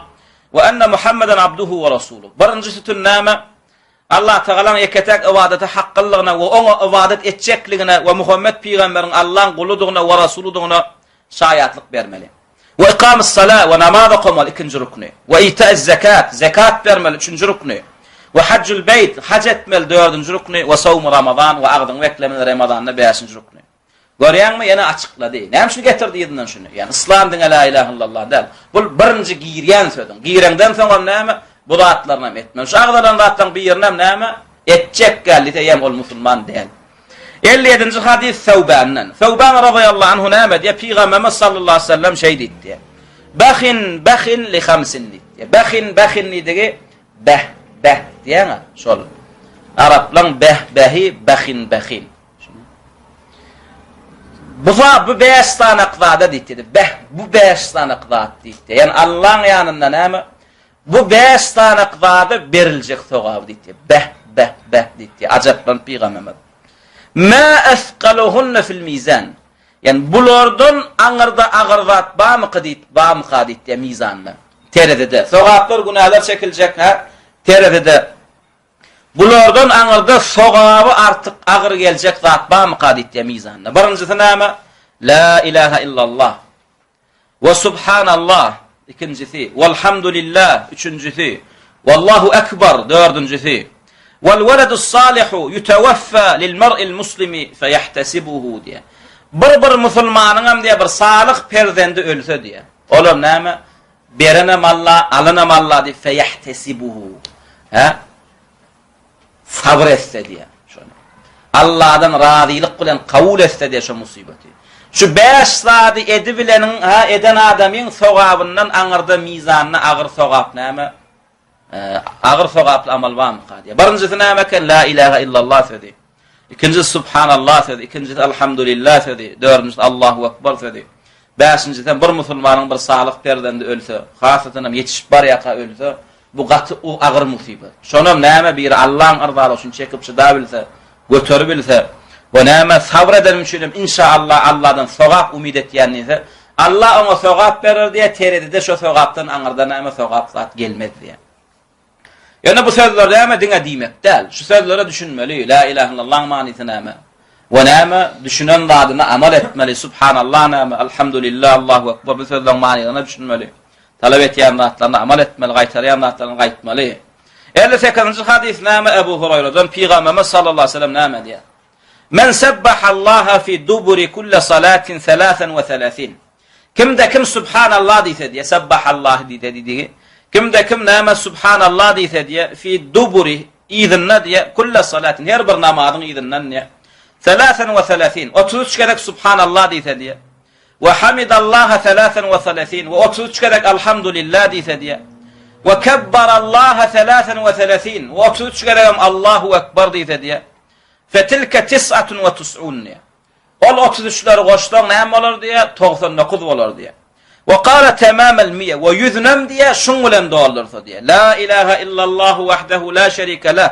S1: we enne Muhammeden abduhu we rasuluh. Birinji sütün näme? Allah Tagalaň ýeke-täk ybadata haklylygyna we Oňa ybadat etjekligine we Muhammet pygamberiň Allaň guludygyna we rasulydygyna şaýatlyk bermeli. We ikamus sala we namaz okamaly ikinji rukny. We ita'iz zekat, zekat bermeli üçünji rukny. We hajjul beýt, haj etmeli dördünji rukny. We sowmu ramazan we agzyňy beklemeli ramazanda bäşinji rukny. Görýäňmi, ýene açyklady. Näme üçin getirdi yzyndan şuny? Ýani yslam diňe la ilahe illallah däl. Bu birinji girýän sözüň. Gireňden soňam näme? Bu zatlaryny hem etmeli. Şu agzalan zatlaryň birinem näme? Etjek gel diýse, ýem ol musulman däl. 57-nji hadys Sewbenden. Sewben razyýallahu anhu näme diýýär? Pygamberimiz sallallahu aleyhi ve sellem şeý diýdi. Bahin bahin li hamsin diýdi. Bahin bahin diýdigi beh beh diýýäňä şol. Araplaň beh behi bahin bahin. Bu zat bu beş sanak zada diýdi. Beh bu beş sanak zat diýdi. Ýani Allaň ýanynda näme? Bu beş sanak zada beriljek sogaby diýdi. Beh beh beh diýdi. Ajaplanyp pygamberimiz. Ma asqaluhunna fil mizan. Ýani bulardan aňyrda agyr zat barmyka diýip, barmyka diýdi mizanda. Terezide. Sogaplar, günäler çekiljek, ha? Terezide. Bulardan aňyrda sogaby artyk agyr geljek zat barmyka diýipdir mizanda. Birinjisi näme? La ilaha illallah. We subhanallah ikinjisi, walhamdulillah üçünjisi, wallahu ekber dördünjisi. Wal weledus salihu yutawaffa lil mar'il muslimi feyahtasibuhu diýe. Bir bir musulmanyň hem diýe bir salyh perzendi ölse diýe. Olam näme? Berenem Alla, alanam Alla diýip feýahtesibuhu. Hä? Sabyr etse diýýär şony. Alladan razylyk bilen kabul etse diýýär şo musybaty. Şu bäş zady edibileniň, ha, eden adamyň sogabyndan aňyrda mizanda agyr sogap näme? Agyr sogaply amal barmyka diýýär. Birinjisi näme eken? La ilaha illallah sözi. Ikinjisi Subhanallah sözi, ikinjisi Alhamdulillah sözi, dördünjisi Allahu Ekber sözi. Bäşinjisi bir musulmanyň bir salyh perzendi ölse, hasatan hem ýetişip barýarka ölse, bu gaty agyr musybat. Şonam näme biri Allaň yrzalygy üçin çekip çydabilse, göteribilse we näme sabyr edenim üçin hem inşaallah Allahdan sogap umyt etýän diýse, Allah oňa sogap berer diýär, terezide şo sogapdan aňyrda näme sogap zat gelmez diýär. Ýöne bu sözler näme diňe diýmek däl. Şu sözlere düşünmeli. La ilahe illallahyň manysy näme? We näme düşünen zadyna amal etmeli. Subhanallah näme? Alhamdulillah, Allahu ekber bu sözleriň manysyna düşünmeli. Talap etýän zatlaryna amal etmeli, gaýtarýan zatlaryna gaýtmaly. 58-nji hadys näme Ebu Huraýradan Pygamberimiz sallallahu aleyhi ve sellem näme diýýär? Men sebbahallaha fi duburi kulli salatin 33. Kimde kim Subhanallah diýse diýe, Sebbahallah diýse diýdigi. Kimde kim näme Subhanallah diýse diýe, fi duburi yzynda diýe, kulle salatin her bir namazyň yzyndan diýe. Selasen we selasin, 33 gezek Subhanallah diýse diýe. We hamidallaha selasen we selasin we 33 gezek Alhamdulillah diýse diýe. We kebbarallaha selasen we selasin we 33 gezegem Allahu ekber diýse diýe. Fetilke tis'atun we tus'un diýe. Ol 33 üçleri goşsaň näme bolar diýýär? 99 bolar diýýär. We kala tamamel mi'e we ýüzünem diýýär şuň bilen doldursa diýýär. La ilaha illallahu wahdehu la şerike leh.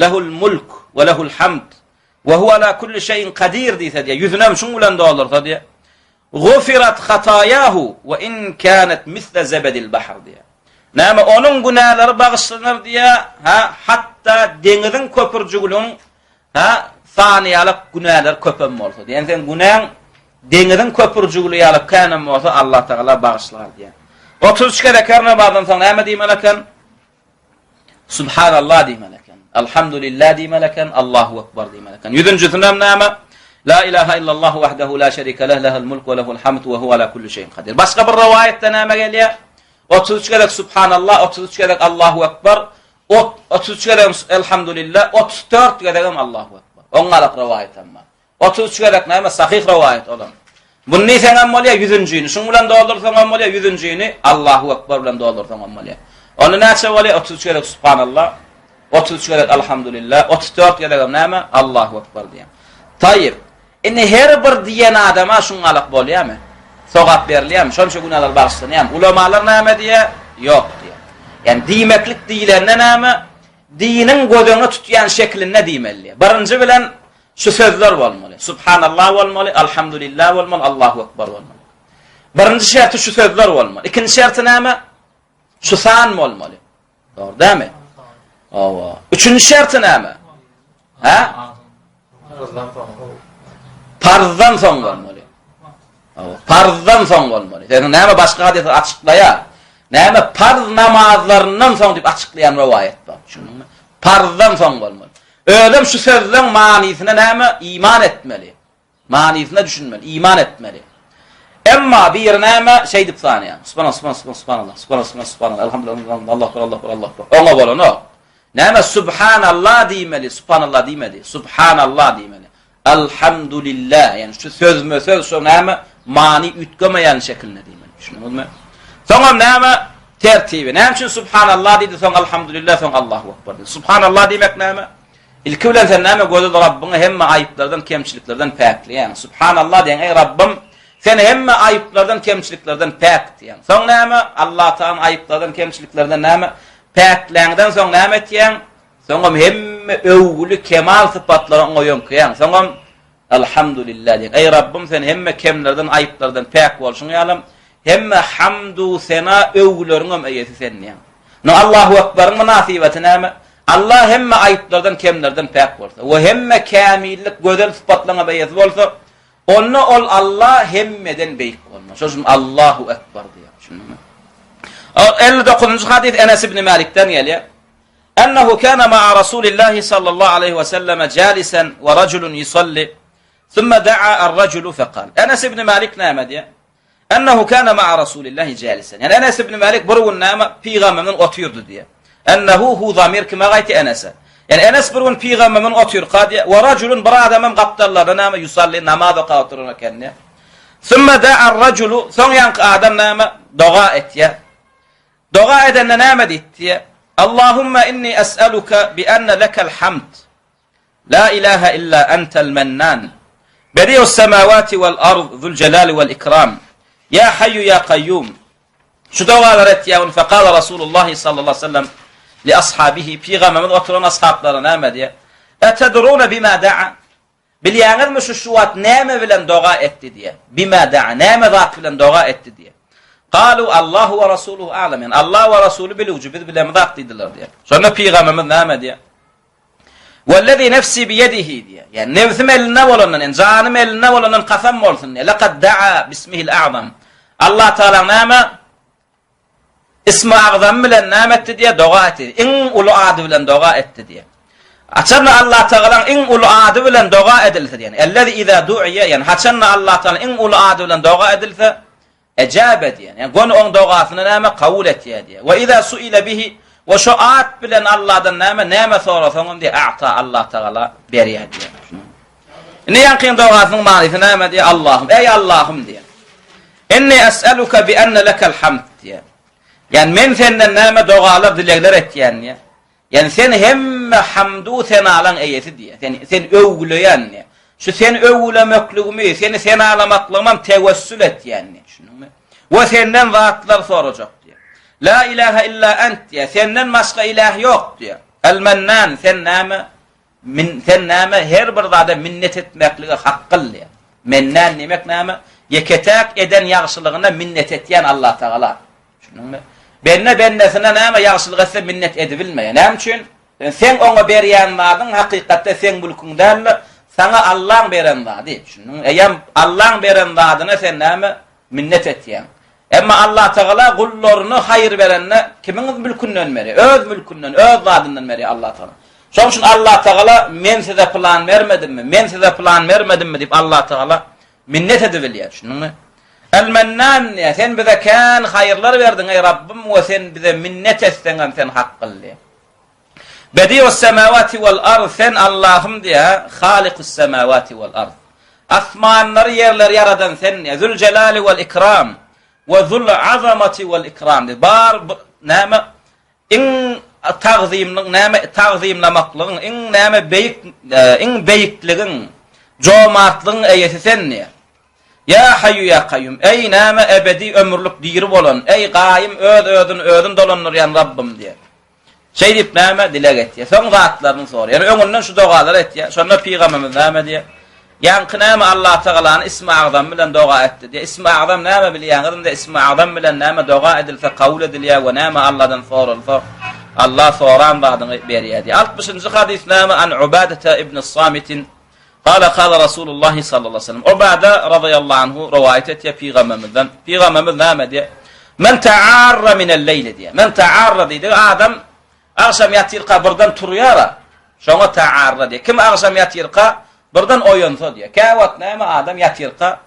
S1: Lehul mulk we lehul hamd we huwa ala kulli şeýin kadir diýse diýýär. Ýüzünem şuň bilen doldursa diýýär. Gufirat hataýahu we in kanat misle zebedil bahr diýýär. Näme onuň günäleri bagyşlanar diýýär? Ha, hatda deňiziň köpürjiginiň Ha, sany ýalak günäler köpem bolsa. Diýen sen günäň deňiziň köpürjigili ýalak känem bolsa Allah Tagala bagyşlar diýen. 33 gezek her namazdan soň näme diýmeli eken? Subhanallah diýmeli eken. Alhamdulillah diýmeli eken. Allahu ekber diýmeli eken. Ýüzünjisini hem näme? La ilaha illallah wahdahu la şerike leh lehul mulk we lehul hamd we huwa ala kulli şeyin kadir. Başga bir rowaýatda näme gelýär? 33 gezek Subhanallah, 33 gezek Allahu ekber, Ot, 33 gezegem Elhamdulillah, 34 gezegem Allahu Ekber. Oň galak rowaýatam bar. 33 gezek näme sahyh rowaýat olam. Bunu diýseňem bolýar 100-njini, şuň bilen doldursaňam bolýar 100-njini Allahu Ekber bilen doldursaňam bolýar. Onda näçe bolýar? 33 gezek Subhanallah, 33 gezek Elhamdulillah, 34 gezegem näme? Allahu Ekber diýen. Taýyp. Indi her bir diýen adama şuň galak bolýarmy? Sogap berilýärmi? Şonça günäler bagyşlanýarmy? Ulamalar näme diýýär? Ýok diýýär. Ýani diýmeklik diýlende näme? Diniň göz öňüne tutýan şeklinde diýmeli diýýär. Birinji bilen şu sözler bolmaly. Subhanallah bolmaly, Alhamdulillah bolmaly, Allahu ekber bolmaly. Birinji şerti şu sözler bolmaly. Ikinji şerti näme? Şu san bolmaly. Dogry dälmi? Hawa. Üçünji şerti näme? Ha?
S2: Parzdan soň.
S1: Parzdan soň bolmaly. Parzdan soň bolmaly. Sen näme başga hadyslar açyklaýar? Näme parz namazlaryndan soň diýip açyklaýan rowaýat bar. Düşündiňmi? Parzdan soň bolmaly. Özem şu sözleň manysyna näme iman etmeli. Manysyna düşünmeli, iman etmeli. Emma biri näme şeýdip sanýar. Subhanallah, subhanallah, subhanallah, subhanallah, subhanallah, elhamdülillah, Allahu ekber, Allahu ekber, Allahu ekber. Oňa bolanok. Näme subhanallah diýmeli, subhanallah diýmeli. Subhanallah diýmeli. Elhamdülillah, ýani şu sözme söz şu näme many üýtgemeýän şekilinde diýmeli. Düşündiňizmi? Soňam näme tertibi? Näme üçin subhanallah diýdi, soň elhamdülillah, soň Allahu ekber diýdi. Subhanallah diýmek näme? Ilki bilen sen näme gözel Rabbyňy hemme aýyplardan, kemçiliklerden päkleýäň. Subhanallah diýýäň, eý Rabbym, sen hemme aýyplardan, kemçiliklerden päk diýýäň. Soň näme? Allah Tagany aýyplardan, kemçiliklerden näme? Päkläňden soň näme etýäň? Soňam hemme öwgüli kemal sypatlary oňa ýöňkeýäň. Soňam Alhamdulillah diýýäň. Eý Rabbym, sen hemme kemlerden, aýyplardan päk bolşuň ýalam, hemme hamdu sena öwgüleriňem eýesi sen diýýäň. No Allahu Ekberiň mynasybeti näme? Allah hemme aýyplardan, kemlerden päk bolsa we hemme kämillik, gözel sypatlaryň eýesi bolsa, onda ol Allah hemmeden beýik bolmaly. Şonuň üçin Allahu Ekber diýýär. Düşündiňmi? 59-njy hadys Enes ibn Malikden gelýär. Ennehu kana ma'a Rasulillahi sallallahu aleyhi ve selleme jalisen ve raculun yusalli thumma da'a ar-raculu fekal. Enes ibn Malik näme diýýär? Ennehu kana ma'a Rasulillahi jalisen. Ýani Enes ibn Malik bir gün näme pygamberden otyrdy diýýär. Ennehu hu zamir kime gaýtdy Enese. Ýani Enes bir gün pygamberden otyrka diýýär. Ve raculun bir adam hem gapdallarda näme yusalli namaz okap oturan eken diýýär. Thumma da'a ar-raculu soň ýaňky adam näme doga etýär. Doga edende näme diýdi? Allahumma inni es'aluka bi enne lekel hamd. La ilaha illa entel mennan. Bedi'us semawati vel ard zul celali vel ikram. Ya hayyu ya kayyum. Şu dogalar etýär. Ony fekala Rasulullah sallallahu aleyhi ve sellem li ashabihi pygamberimiz oturan ashablara näme diýär? Etedruna bima da'a? Bilýäňizmi şu şu wagt näme bilen doga etdi diýe. Bima da'a, näme zat bilen doga etdi diýe. Galu Allahu we rasuluhu a'lam. Yani Allah we rasuly bilüji, biz bilemizak diýdiler diýe. Şonda pygamberimiz näme diýe? Wellezi nefsi biyedihi diýe. Yani nefsim elinde bolandan, yani janym elinde bolandan kasam bolsun diýe. Laqad da'a bismihil a'zam. Allah Taala näme? Ismi agzamy bilen näme etdi diýýär? Doga etdi. Iň uly ady bilen doga etdi diýýär. Haçanda Allah Tagalaň iň uly ady bilen doga edilse diýen. Ellezi iza du'iye, ýani haçanda Allah Tagala iň uly ady bilen doga edilse, ejabe diýen. Ýani göni oň dogasyny näme kabul etýär diýýär. We iza suile bihi we şo at bilen Allahdan näme näme sorasaňam diýýär, a'ta Allah Tagala berýär diýýär. Indi ýaňkyň dogasynyň manysy näme diýýär? Allahym, eý Allahym diýýär. Inni es'eluke bi enne lekel hamd diýýär. Ýani men senden näme dogalar, dilegler etýän diýýär. Ýani sen hemme hamdu senalaň eýesi diýýär. Sen sen öwgüleýän diýýär. Şu seni öwgülemekligimi, seni senalamaklygymam tewessül etýän diýýär. Düşündiňmi? We senden zatlar sorajak diýýär. La ilaha illa ent diýýär. Senden başga ilah ýok diýýär. El-Mennan sen näme? Min, sen näme, her bir zada minnet etmeklige hakgyl diýýär. Mennän diýmek näme? Ýeke-täk eden ýagşylygyna minnet etýän Allatagala. Düşündiňmi? Bende bendesine näme ýagşylyk etse minnet edibilmeýär. Näme üçin? Seň oňa berýän zadyň hakykatda seň mülküň däl-de, saňa Allaň beren zady. Düşündiňmi? Eýýäm Allaň beren zadyna sen näme Minnet etýäň. Emma Allatagala gullaryna haýyr berende kimiň mülkünden berýär? Öz mülkünden, öz zadyndan berýär Allatagala. Şonuň üçin Allatagala men size pylan bermedimmi? Men size pylan bermedimmi diýip Allatagala minnet edibilýär. Düşündiňmi? El-Mennan diýýär, sen bize kän haýyrlar berdiň eý Rabbym we sen bize minnet etseňem sen hakgyl diýýär. Bedius semawati wal ard sen Allahym diýä, Halikus semawati wal ard. Asmanlary ýerleri ýaradan sen diýä, Zül jelali wal ikram we zul azamati wal ikram diýä. Bar näme iň tagzymlyň näme tagzymlamaklygyň iň näme beýik e, iň beýikligiň jomartlygyň eýesi sen diýä. Ýa Haýýu ýa Kaýýum, eý näme ebedi ömürlik diri bolan, eý gaýym öz özüni özün dolandyrýan Rabbym diýä. Şeýdip näme? Dileg etýär. Soň zatlaryny soraýar. Ýöne öňünden şu dogalary etýär. Şonda pygamberimiz näme diýýär? Ýaňky näme Allatagalany ismi agzam bilen doga etdi diýýär. Ismi agzam näme bilýäňizmi diýýär. Ismi agzam bilen näme doga edilse kabul edilýär we näme Alladan soralsa Allah soran zadyňy berýär diýýär. 60-njy hadys näme? An Ubadata ibn Samitin. Kala kala Rasulullahi sallallahu aleyhi ve sellem. Ubada radıyallahu anhu rowaýat etýär pygamberimizden. Pygamberimiz näme diýär? Men ta'arra minel leýli diýär. Men ta'arra diýdigi adam agşam ýatyrka birden turýar-a. Şoňa ta'arra diýär. Kim agşam ýatyrka birden oýansa diýär. Käwagt näme adam ýatyrka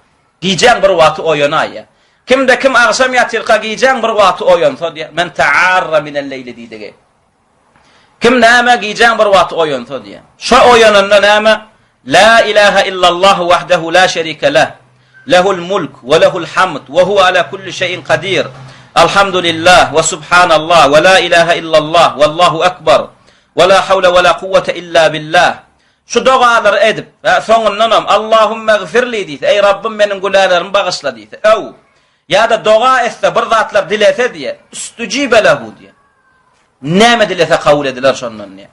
S1: gijäň bir wagty oýanaýýar. Kimde kim agşam ýatyrka gijäň bir wagty oýansa diýär. Men ta'arra minel leýli diýdigi. Kim näme gijäň bir wagty oýansa diýýär. Şo oýananda näme? La ilaha illallah wahdahu la şerike leh. Lehul mulk we lehul hamd we huwa ala kulli şeýin kadir. Alhamdulillah we subhanallah we la ilaha illallah wallahu akbar. We la hawla we la kuwwete illa billah. Şu dogalary edip, soňundanam Allahumma gfirli diýse, eý Rabbym meniň günälerimi bagyşla diýse, öw ýa-da doga etse, bir zatlar dilese diýe, üstüjibe lehu diýe. Näme dilese kabul ediler şondan diýýär.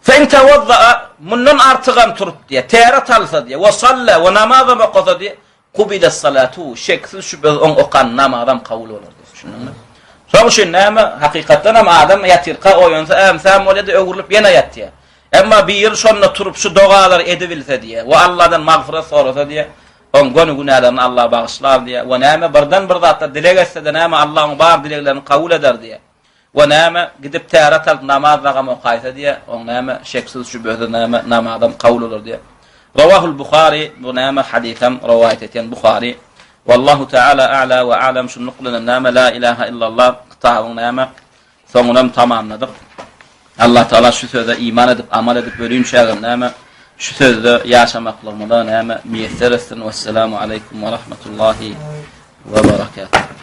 S1: Fe in tewazza'a mundan artygam turup diýýär, täret alsa diýýär, we salla we namazam okasa diýýär, kubile salatu, şeksiz şübhesiz oň okan namazam kabul bolar diýýär. Düşündiňmi? Şoň üçin näme, hakykatdan hem adam ýatyrka oýansa, äm-säm bolýar-da öwrülip ýene ýatýar. Emma biri şonda turup şu dogalary edibilse diýýär we Allahdan magfyrat sorasa diýýär, Oň göni günälerini Allah bagyşlar diýýär. We näme birden bir zatlar dileg etse-de näme Allah oň bar dileglerini kabul eder diýýär. We näme gidip täret alyp namaz dagam okaýsa diýýär, oň näme şeksiz şübhesiz näme namazam kabul bolar diýýär. Rawahul Buhari bu näme hadysam rowaýat etýän Buhari. Wallahu taala a'la we a'lam şunluk bilenem näme la ilaha illallah kitabyň näme Soňunam tamamladyk. Allah Tagala şu söze iman edip, amal edip ölünçägem näme, şu sözde ýaşamaklygymyza näme miýesser etsin. Wesselamu aleýkum we rahmetullahi we berekatuh.